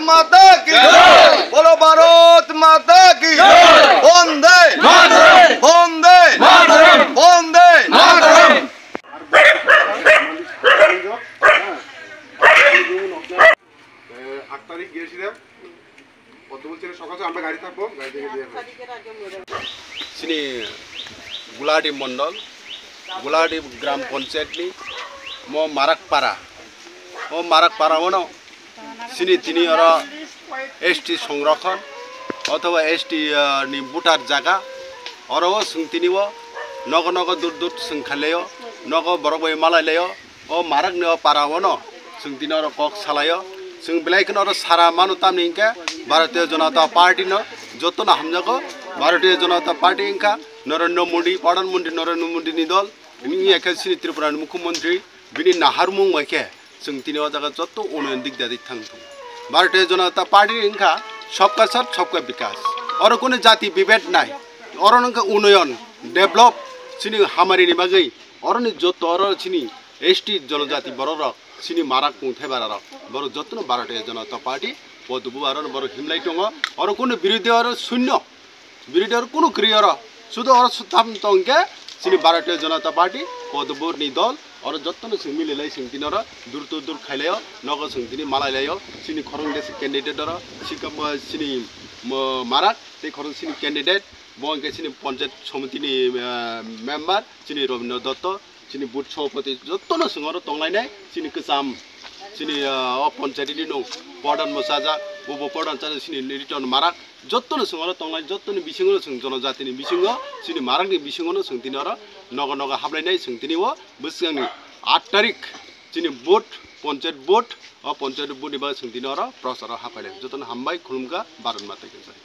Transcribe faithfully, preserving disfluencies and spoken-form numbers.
माता की जय। बोलो भारत माता की जय। वंदे मातरम। वंदे मातरम। वंदे मातरम। আট তারিখ গিয়েছিলাম, কত বলছিল সকাল সকাল আমরা গাড়ি থাকবো, গাড়ি থেকে দিয়ে আসবো। Chini Guladi Mondol, Guladi Gram Panchayat ni mo Marak Para, o Marak Para ono chini tini oro S T songrokhon othoba S T, ah, ni butar jaga, oro o chwng tini o nogo nogo dur dur chwng khailai o, nogo borok bai malai lai o, o Marak ni o para ono chwng tini oro kok salai o, chwng belai kheno oro sara mano tamni hinkhe Bharatiya Janata Party no jotono hamjago, Bharatiya Janata Party hinkha Narendra Modi, Pradhan Mantri Narendra Modi ni dol, bini hinkhe chini Tripura ni Mukhyamantri, bini naharmung bai khe chwng tini o jaga jotto unnoyon dik da dik thang thung. Bharatiya Janata Party wngkha sabka saath sabka bikas. Oro kunu jati bibed nai. Oro wngkha unnoyon, develop, chini hamari ni bagwi. Oro ni jotto oro chini S T jonojati borok rok, chini Marak mung thai bara rok. Borok jotto no Bharatiya Janata Party, podo bubar no borok himlai tongo. Oro kunu birodhi oro shunyo. Birodhi oro kunu kwrwi oro. Sudu oro tam tongkhe chini Bharatiya Janata Party, podubur ni dol, oro jotto no chwng mililai chwng tini oro dur to dur khailai o, nogo chwng tini malai lai o, chini khorang desi candidate oro, sikam, chini mo-, Marak, tei khorang chini candidate, bo hwnkhe chini Panchayat Samiti ni, eh, member, chini Robindra Dotto, chini booth sobhapati jottono chwng oro tonglainai, chini kwcham, chini, ah, o Panchayat ni nwng Pradhan mwchajak, bo bo Pradhan chajak, chini Riton Marak, jottono chwng oro tonglai, jottoni bisingo chwng jonojatini bisingo, chini Marakni bisingono chwng tini oro nogo nogo hablainai, chwng tini o bwskangni aat tarik chini booth, Panchayat booth, o Panchayat booth ni bagwi chwng tini oro procharo hapailai. Jottono hambai, khulumkha, Bharat Mata ki jai.